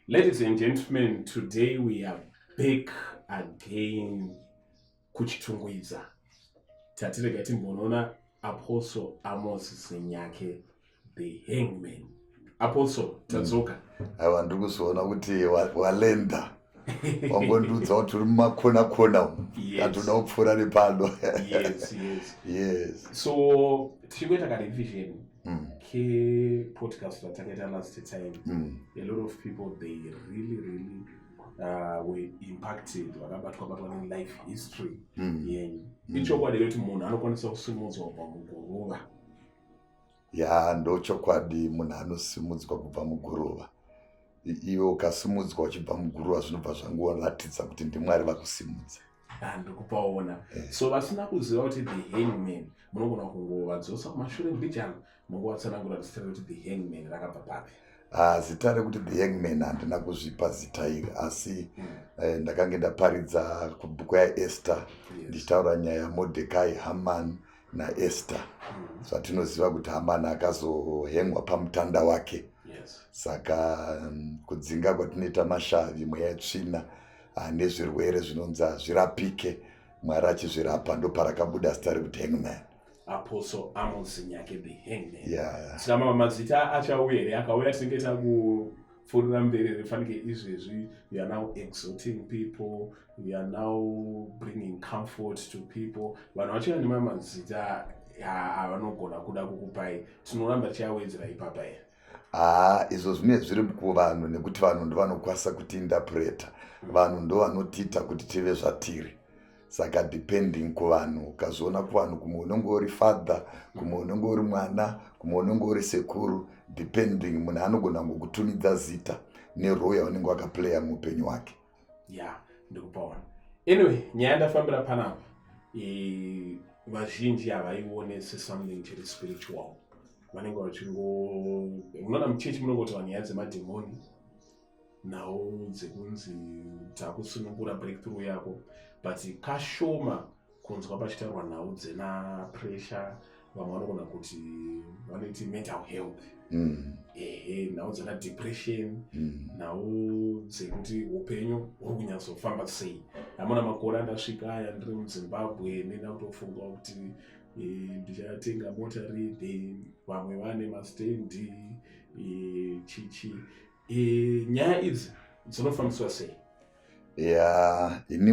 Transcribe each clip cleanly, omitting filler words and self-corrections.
Ladies and gentlemen, today we are back again kuChitungwiza. Tatirega timbonoona Apostle Amos Zinyake, the hangman. Apostle, tadzoka. Aiwa, ndiri kuzoona kuti walenda wangondiudza kuti uri mumakona kona umu. Katoda kupfuura nepano. Yes. Yes. So tichingoita karevision kepodcast ratakaita last time, a lot of people, they really really were impacted, vakabatwa batwa nelife history yenyu. Ichokwadi rekuti munhu anokwanisa kusimudzwa kubva muguruva? Ya, ndochokwadi, munhu anosimudzwa kubva muguruva. Iwe ukasimudzwa uchibva muguruva, zvinobva zvangoratidza kuti ndiMwari vakusimudza. Ah, ndikupaona. So vasina kuziva kuti the hangman, munogona kungovadzosa kumashure mbijana, mungovatsanangura zita rekuti the hangman rakabva papi? Ah, zita rekuti the hangman handina kuzvipa zita iri, asi ndakange ndaparidza kubhuku yaEsther, ndichitaura nyaya yaMordecai, Haman naEsther. Zvatinoziva kuti Haman akazohengwa pamutanda wake. Saka kudzinga kwatinoita mashavi, mweya yetsvina, nezvirwere zvinonzi hazvirapike, Mwari achizvirapa, ndoparakabuda zita rekuti hangman. Apostle Amos Zinyake, the hangman. Yeah. Saka mama mazita achauya here? Akauya, tinenge takupfuurira mberi refanike. Izvezvi we are now exhorting people, we are now bringing comfort to people. Vanhu vachiva nemamwe mazita avanogona kuda kukupai, tinoramba tichiawedzera ipapa here? Haa, izvo zvine zviri kuvanhu, nekuti vanhu ndovanokwanisa kutiinterpreta, vanhu ndo vanotiita kuti tive zvatiri. Saka depending kuvanhu, ukazoona kuvanhu, kumwe unenge uri father, kumwe unenge uri mwana, kumwe unenge uri sekuru, depending munhu anogona ngokutumidza zita nerole yaunenge wakaplaya muupenyu hwake. Ya, ndikupaona. Anyway, nyaya ndafambira panapa, vazhinji havaione sesomething chiri spiritual. Vanenge vachingo, munoona, muchechi munongotaura nyaya dzemadhimoni, nhau dzekunzi takusunungura, breakthrough yako, but kashoma kunzwa pachitaurwa nhau dzena pressure. Vamwe vanogona kuti vanoiti mental health, ehe, nhau dzena depression, nhau dzekuti upenyu huri kunyatsofamba sei. Hamuna makore andasvika aya ndiri muZimbabwe, nenda kutofunga kuti ndichatenga mota rini. Vamwe vane mastendi, chichi. Nyaya idzi dzinofambiswa sei? Ya, ini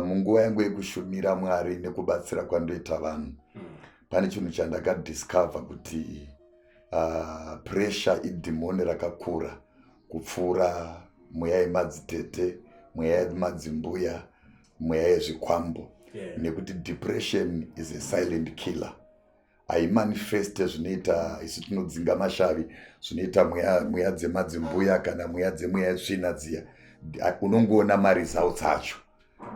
munguva yangu yekushumira Mwari nekubatsira kwandoita vanhu, pane chinhu chandakadiscover kuti pressure idhimoni rakakura kupfuura mweya yemadzitete, mweya yemadzimbuya, mweya yezvikwambo, nekuti depression is a silent killer. Haimanifeste zvinoita isu tinodzinga mashavi, zvinoita mweya dzemadzimbuya kana mweya dzemweya yetsvina dziya. Unongoona maresults acho.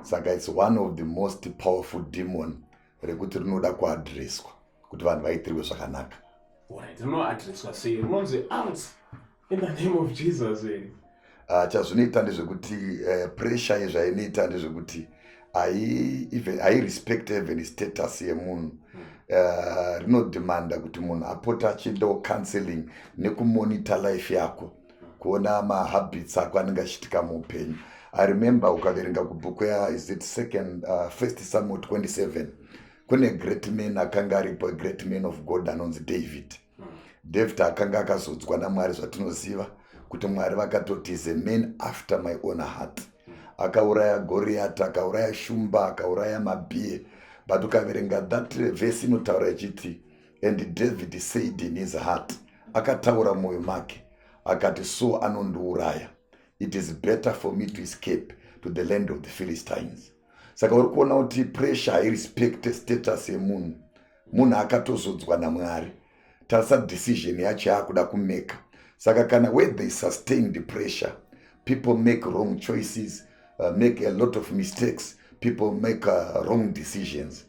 Saka it's one of the most powerful demon rekuti rinoda kuadreswa kuti vanhu vaitirwe zvakanaka. Alright, rinoadreswa sei? Rinonzi out in the name of Jesus here? Chazvinoita ndezvekuti pressure yezvainoita ndezvekuti hairespect even status yemunhu. Rinodemanda kuti munhu apote achiendawo counseling nekumonita life yako, kuona mahabits ako anenge achiitika muupenyu. I remember ukaverenga kubhuku ya, is it second, First Samuel 27, kune great man akanga aripo, a great man of God anonzi David. David akanga akazodzwa naMwari, zvatinoziva kuti Mwari vakatoti is a man after my own heart. Akauraya Goriat, akauraya shumba, akauraya mabear. But ukaverenga that verse, inotaura ichiti, "And David said in his heart," akataura mwoyo make akati, "So anondiuraya. It is better for me to escape to the land of the Philistines." Saka uri kuona kuti pressure hairespect status yemunhu. Munhu akatozodzwa naMwari, tarisa decision yacho yaakuda kumeka. Saka kana where they sustain the pressure, people make wrong choices, make a lot of mistakes, people make wrong decisions.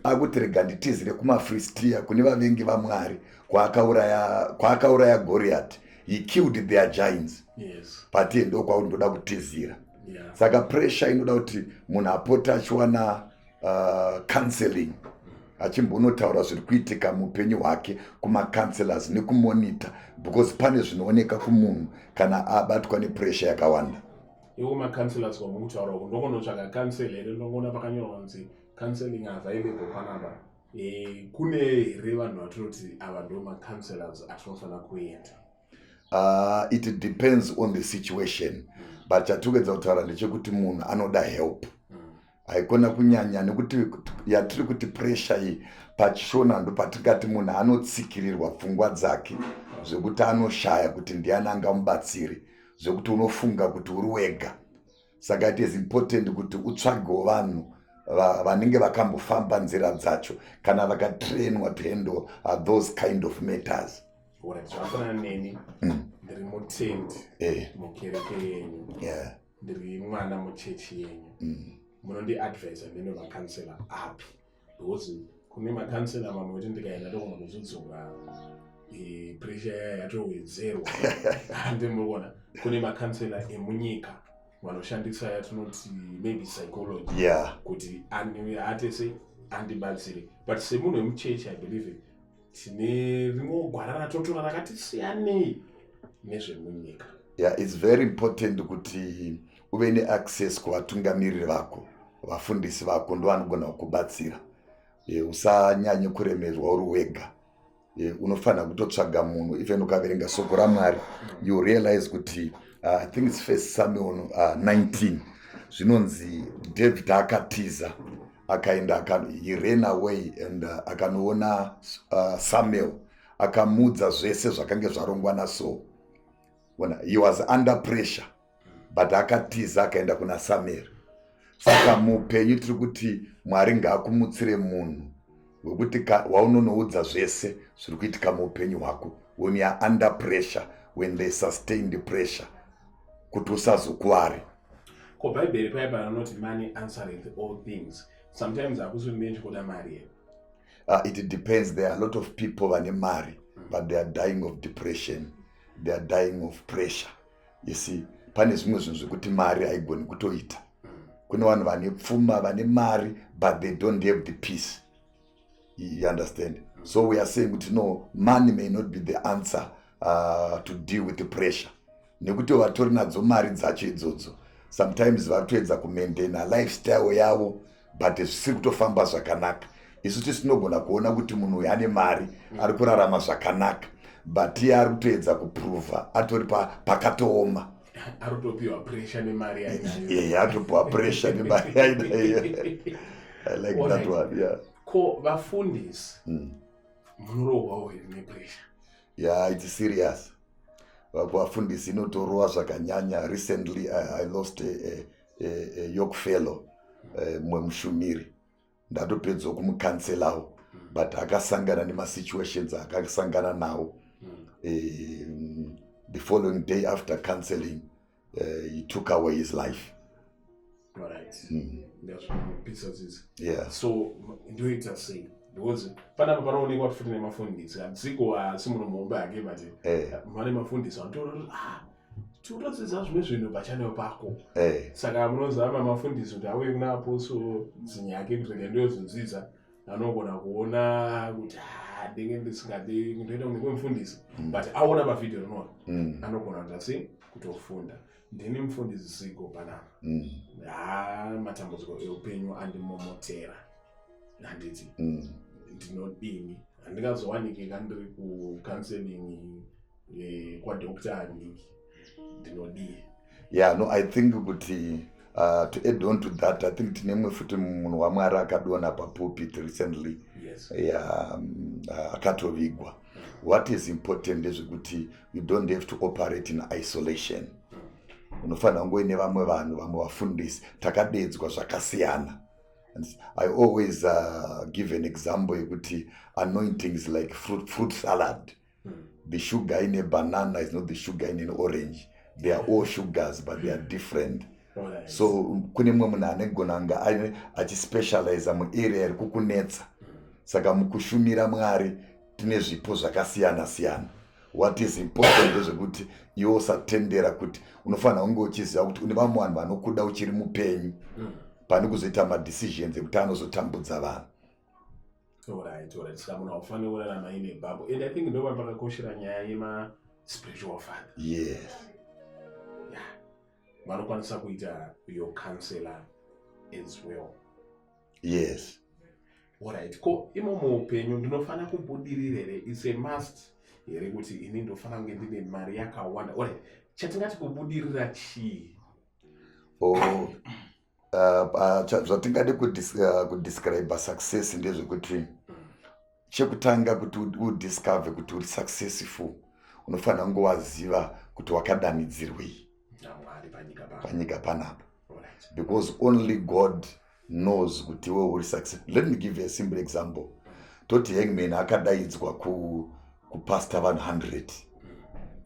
Akuti rega nditizire kumaFiristia, kune vavengi vaMwari, kwaakauraya Goriat. He killed their giants. But iye ndokwauri ndoda kutizira. Saka pressure inoda kuti munhu apote achiwana counseling. Achimbonotaura zviri kuitika muupenyu hwake kumacounselors nekumonita, because pane zvinooneka kumunhu kana abatwa nepressure yakawanda. Iwo macounselors kwamukutaura uku, ndokunotsvaka counsel here? Ndongoona pakanyorwa kunzi counseling available panapa. Kune here vanhu vatinoti ava ndo macounselors atinofanira kuenda? It depends on the situation, but chatikuedza kutaura ndechekuti munhu anoda help. Haikona kunyanya nekuti yatiri kuti pressure iyi pachiShona ndo patingati munhu anotsikirirwa pfungwa dzake zvekuti anoshaya kuti ndiani angamubatsiri, zvekuti unofunga kuti uri wega. Saka it is important kuti utsvagewo vanhu vanenge vakambofamba nzira dzacho kana vakatrainwa to handle those kind of matters. Alright, zvafanana neni. Ndiri mutendi mukereke yenyu. Ndiri mwana muchechi yenyu. Munondiadvisa ndine macounselor api? Because kune macounselor mamwe ekuti ndikaenda ndogona kuzodzoka pressure yaya yatowedzerwa, handimboona. Kune macounselor emunyika vanoshandisa yatinoti maybe psychology kuti atese andibatsire, but semunhu wemuchechi, I believe tine rimwewo gwara ratotora rakati siyanei nezvemunyika. Yeah, it's very important kuti uve neaccess kuvatungamiriri vako, vafundisi vako, ndo vanogona kukubatsira. Usanyanye kuremerwa uri wega. Unofanira kutotsvaga munhu. Even ukaverenga soko raMwari, you realize kuti I think it's First Samuel 19, zvinonzi David akatiza akaenda he ran away and akanoona Samuel, akamuudza zvese zvakange zvarongwa naSaul. Ona, he was under pressure, but akatiza akaenda kuna Samuel. Saka muupenyu tiri kuti Mwari ngaakumutsire munhu wekuti waunonoudza zvese zviri kuitika muupenyu hwako when you are under pressure, when they sustained pressure, kuti usazokuware. Ko Bhaibheri paya panoti money answereth all things, sometimes hakusi kuti kuda mari here? It depends. There are a lot of people vane mari, but they are dying of depression, they are dying of pressure, you see. Pane zvimwe zvinhu zvekuti mari haigoni kutoita. Kune vanhu vane pfuma, vane mari, but they don't have the peace, you understand? So we are saying kuti no, money may not be the answer to deal with the pressure, nekuti vatori nadzo mari dzacho idzodzo sometimes vari kutoedza kumaintaina lifestyle yavo, but zvisiri kutofamba zvakanaka. Isu tisinogona kuona kuti munhu uyu ane mari, ari kurarama zvakanaka, but iye ari kutoedza kuprova atori pakatooma. Ari kutopiwa pressure nemari yainayo. Yeah, atopiwa pressure nemari yainayo. I like that one, yeah. Ko vafundisi, munorohwawo here nepressure? Yeah, it's serious. Vafundisi inotorowa zvakanyanya. Recently I lost a yoke fellow, mumwe mushumiri. Ndatopedzawo kumucounselawo, but akasangana nemasituations akasangana nawo. The following day after counseling, he took away his life. Ndazvinopisa dzidzi. So ndoita sei? Because panapa panoonekwa futi nemafundisi hadziko, asi munhu muhombe hake, but mane mafundisi vanotoona kuti, ah, tinotodzidza zvimwe zvinhu pachannel pako. Saka munozama mafundisi kuti auye kuna Apostle Zinyake kuti rega ndozodzidza. Anogona kuona kuti, ah, ndenge ndisingadi ndoenda kunge kwemufundisi, but aona pavhidhiyo rinona, anogona kuti asi kutofunda. Ndini mufundisi Zigo panapa. Ha, matambudziko eupenyu andimomotera, handiti? Ndinodini? Handingazowanikika ndiri kucounseling kwadoctor Aniki. Ndinodii? Yeah, no, I think kuti to add on to that, I think tine mumwe futi munhu waMwari akadonha papulpit recently. Yeah, akatovigwa. What is important ndezvekuti you don't have to operate in isolation. Unofanira kunge uine vamwe vanhu, vamwe vafundisi. Takadedzwa zvakasiyana. And I always give an example yekuti anointing is like fruit salad. The sugar in a banana is not the sugar in an orange. They are all sugars, but they are different. So kune mumwe munhu anegona kunge achispecializa muarea iri kukunetsa. Saka mukushumira Mwari tine zvipo zvakasiyana siyana. What is important ndezvekuti iwe usatendera kuti unofanira kunge uchiziva kuti une vamwe vanhu vanokuda uchiri mupenyu, pane kuzoita madecisions ekuti anozotambudza vanhu. Alright. Saka munhu haufaniri kurarama ine bubble, and I think ndo pakakoshera nyaya yema-spiritual father. Yeah, vanokwanisa kuita your counselor as well. Alright, ko imo muupenyu ndinofanira kubudirira here? It's a must here kuti ini ndofanira kunge ndine mari yakawanda? Alright, chatingati kubudirira chii? Oh, zvatingade kudescribe success ndezvekuti chekutanga, kuti udiscover kuti uri successful, unofanira kunge waziva kuti wakadanidzirwei naMwari panyika pano. Panyika panapa. Because only God knows kuti iwe uri success. Let me give you a simple example. Toti Hangman akadaidzwa kupasta vanhu 100,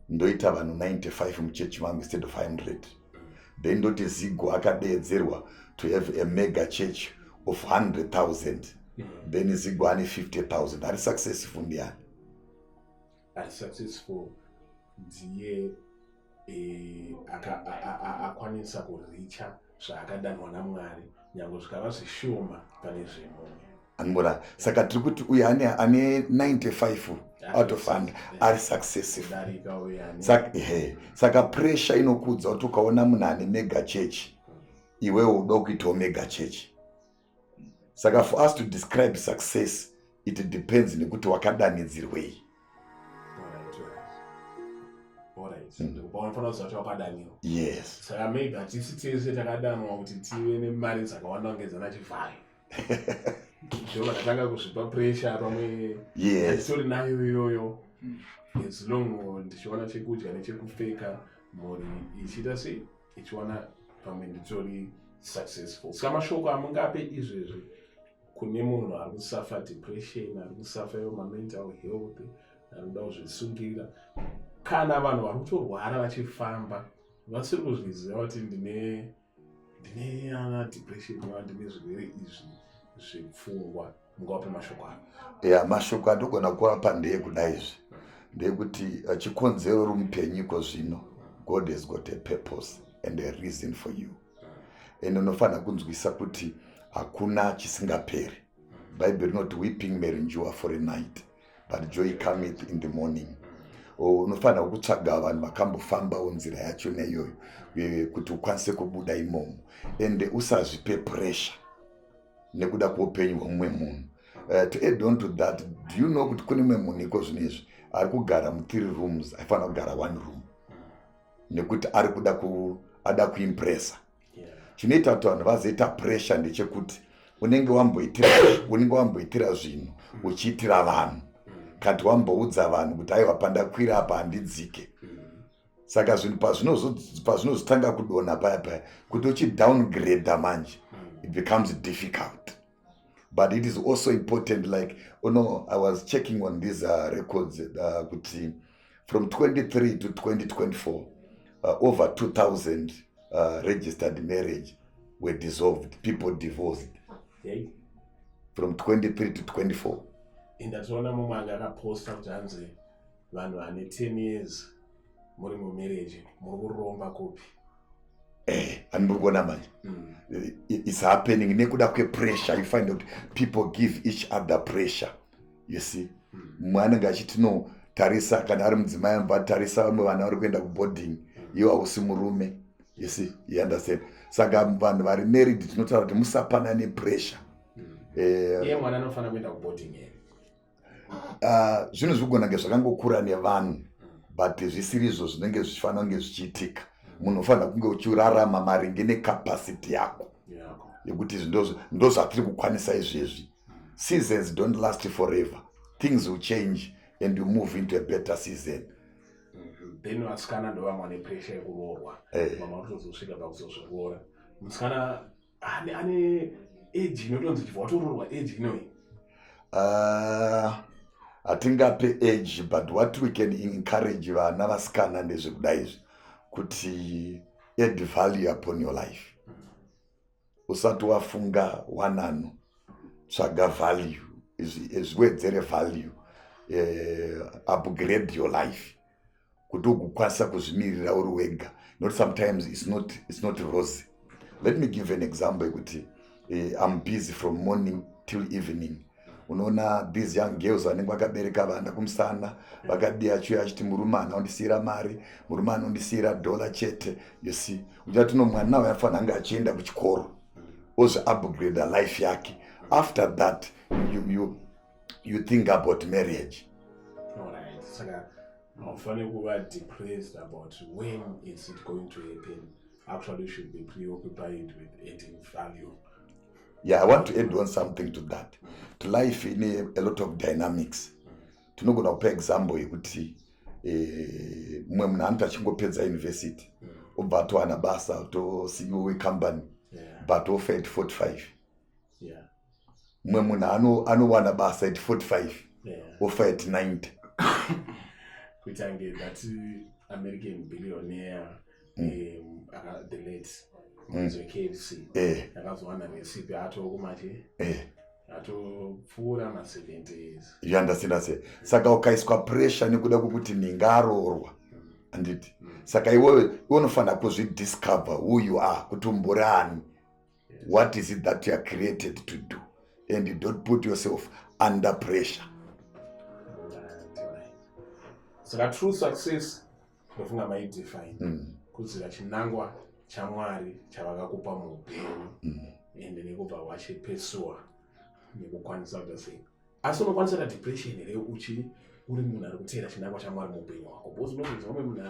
ndoita vanhu 95 muchechi mangu instead of 100. Then ndoti Zigo akadeedzerwa to have a mega church of 100,000. Then Zigo ane 50,000. Ari successful ndiani? Ari successful ndiye akwanisa kureacha zvaakadanwa naMwari, nyange zvikava zvishoma pane zvimwe. Anibona, saka tiri kuti uyu ane 95 out of 100 ari successful kudarika uyu ane Saka pressure inokuudza kuti ukaona munhu ane mega church, iwewe uda kuitawo mega church. Saka for us to describe success, it depends nekuti wakadanidzirwei. Alright. Paunofanira kuziva kuti wakadaniwa. Yes. Saka maybe hatisi tese takadanwa kuti tive nemari dzakawanda kunge dzana Chivhayo, ndo vakatanga kuzvipa pressure pamwe. Hatitori nayo iyoyo. As long ndichiwana chekudya nechekupfeka, mhuri ichiita sei, ichiwana, pamwe nditori successful. Saka mashoko amungape izvezvi kune munhu ari kusuffer depression, ari kusuffer iwo mamental health, ari kuda kuzvisungirira, kana vanhu vari kutorwara vachifamba vasiri kuzviziva kuti ndine ana depression ava, ndine zvirwere izvi zvepfungwa, mungavape mashoko avo? Ya, mashoko andogona kuvapa ndeyekudai izvi, ndeyekuti chikonzero uri mupenyu iko zvino, God has got a purpose and a reason for you, and unofanira kunzwisa kuti hakuna chisingaperi. Bhaibheri rinoti, "Weeping may endure for a night, but joy cometh in the morning." Unofanira kutsvaga vanhu vakambofambawo nzira yacho neiyoyo, kuti ukwanise kubuda imomo, and usazvipe pressure nekuda kweupenyu hwemumwe munhu. To add on to that, do you know kuti kune mumwe munhu iko zvino izvi ari kugara mu3 rooms, aifanira kugara one room, nekuti ari kuda ada kuimpressa? Chinoita kuti vanhu vazoita pressure ndechekuti unenge wamboitira zvinhu uchiitira vanhu, kati wamboudza vanhu kuti, "Aiwa, pandakwira apa handidzike." Saka zvinhu pazvinozotanga kudonha paya paya, kuti uchidowngrada manje, it becomes difficult. But it is also important, like I was checking on these records kuti from 23 to 2024, over 2000 registered marriage were dissolved, people divorced. From 23 to 24. Ndatoona mumwe anga akaposta kuti hanzi vanhu vane 10 years muri mumarriage, muri kuromba kupi? Hani muri kuona manje? It's happening nekuda kwepressure. You find out people give each other pressure, you see. Mumwe anenge achiti, "No, tarisa," kana ari mudzimai anobva, "Tarisa vamwe vana vari kuenda kuboarding, iwo hausi murume." You see, you understand? Saka vanhu vari married, tinotaura kuti musapana nepressure. Iye mwana anofanira kuenda kuboarding here? Zvinhu zvigona kunge zvakangokura nevanhu, but zvisiri izvo zvinenge zvichifanira kunge zvichiitika. Munhu unofanira kunge uchirarama maringe necapacity yako, yako, yekuti ndo zvatiri kukwanisa izvezvi. Seasons don't last forever. Things will change and you move into a better season. Then vasikana ndo vamwe vane pressure yekuroorwa. Vamwe vatozosvika pakuzozviroora. Musikana ane age inotonzi chibva watoroorwa, age inoyi? Hatingape age, but what we can encourage vana vasikana ndezvekudai izvi, kuti add value upon your life. Usati wafunga wanano, tsvaga value, zviwedzere value, upgrade your life kuti ugokwanisa kuzvimirira uri wega. Not sometimes it's not rosy. Let me give an example yekuti I'm busy from morning till evening. Unoona these young girls vanenge vakabereka vana kumusana, vakadii, achiuya achiti, "Murume anondisiyira mari, murume anondisiyira dhola chete." You see, uchati, "No, mwana uyu anofanira ange achienda kuchikoro, ozviupgrade life yake. After that you think about marriage." Alright, saka haufaniri kuva depressed about when is it going to happen. Actually, you should be preoccupied with adding value. Yeah, I want to add on something to that. To life ine a lot of dynamics. Tinogona kupa example yekuti mumwe munhu anoti achingopedza university, obva atowana basa, to CEO wecompany, but ofa at 45. Mumwe munhu anowana basa at 45, ofa at 90. Kuita nge that American billionaire, the late muridzi weKFC, akazowana recipe atokumachi atopfuura ma70 years. You understand? Se saka ukaiswa pressure nekuda kwekuti ndingaroorwa, handiti? Saka iwewe unofanira kuzvidiscover who you are, kuti umbori ani, what is it that you are created to do, and you don't put yourself under pressure. Right. Saka true success, ndofunga maidefine, kuziva chinangwa chaMwari chavakakupa muupenyu, ende nekubva wachipesuwa nekukwanisa kuita sei. Asi unokwanisa kuita depression here uchi uri munhu ari kuteera chinangwa chaMwari muupenyu hwako? Because unozonzwa umwe munhu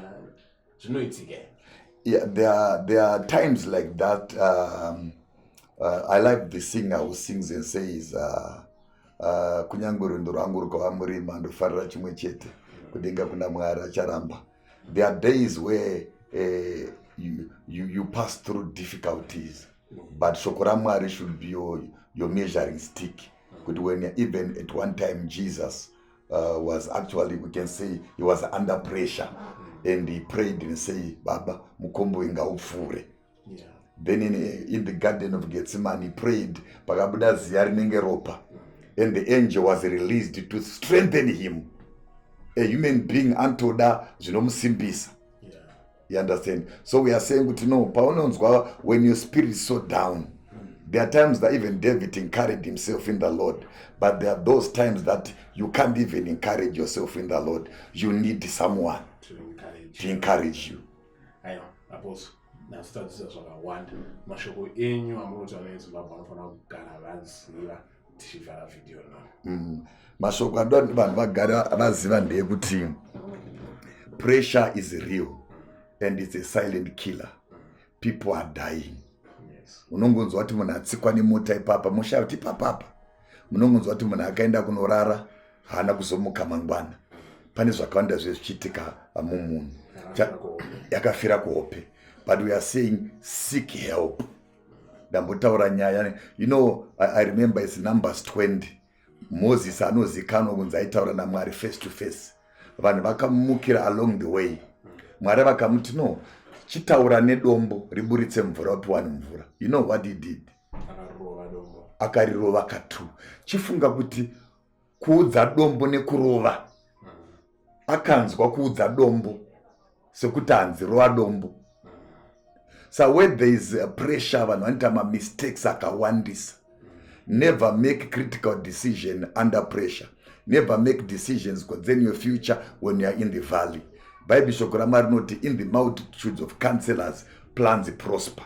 zvinoitika here? Yeah, there are times like that. I like the singer who sings and says, "Kunyange rwendo rwangu rukava murima, ndofarira chimwe chete, kudenga kuna Mwari acharamba." There are days where you pass through difficulties, but shoko raMwari should be your measuring stick, kuti when even at one time Jesus was actually, we can say he was under pressure, and he prayed and say, "Baba, mukombe uyu ngaupfuure." Then in the Garden of Gethsemane he prayed, pakabuda ziya rinenge ropa, and the angel was released to strengthen him. A human being anotoda zvinomusimbisa. You understand? So we are saying kuti no, paunonzwa when your spirit is so down, there are times that even David encouraged himself in the Lord, but there are those times that you can't even encourage yourself in the Lord. You need someone to encourage. To encourage you. Aiwa, Apostle, nhasi tadzidza zvakawanda. Mashoko enyu amunoti vana veZimbabwe vanofanira kugara vaziva tichivhara vhidhiyo rino? Mashoko anoda kuti vanhu vagara vaziva ndeyekuti pressure is real and it's a silent killer. People are dying. Unongonzwa kuti munhu atsikwa nemota ipapa, mushaya kuti ipapapa. Munongonzwa kuti munhu akaenda kunorara, haana kuzomuka mangwana. Pane zvakawanda zvezvichiitika mumunhu. Yakafira kuhope. But we are saying, seek help. Ndambotaura nyaya, I remember it's Numbers 20. Moses anozikanwa kunzi aitaura naMwari face to face. Vanhu vakamumukira along the way. Mwari vakamuti, "No, chitaura nedombo riburitse mvura, upi vanhu mvura." You know what he did? Akarirova katu. Chifunga kuti kuudza dombo nekurova, akanzwa kuudza dombo sekuti hanzi rova dombo. So where there is a pressure, vanhu vanoita mamistakes akawandisa. Never make critical decision under pressure. Never make decisions concerning your future when you are in the valley. Bible, shoko raMwari rinoti, "In the multitudes of counselors plans prosper."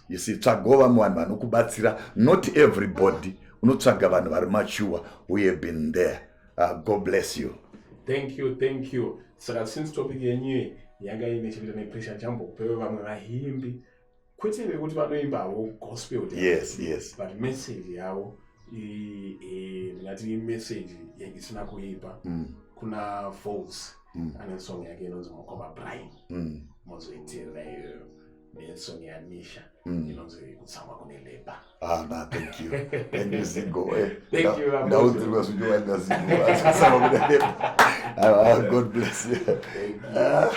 You see, tsvagawo vamwe vanhu vanokubatsira. Not everybody. Unotsvaga vanhu vari mature who have been there. God bless you. Thank you, thank you. Saka since topic yenyu yanga ine chekuita nepressure, chambokupewe vamwe vahimbi, kwete vekuti vanoimbawo gospel, but message yavo ndingati message isina kuipa. Kuna Vols, ane song yake inonzi "Mukoma Brian". Mozoiteerera iyoyo nesong yaNisha inonzi "Kutsamwa Kune Labour". Ah, na, thank you, thank you, Zigo. Thank you. Ndaudzirwa zvinowanda, Zigo. Kutsamwa kune labour. Ah, God bless you. Thank you. Ah.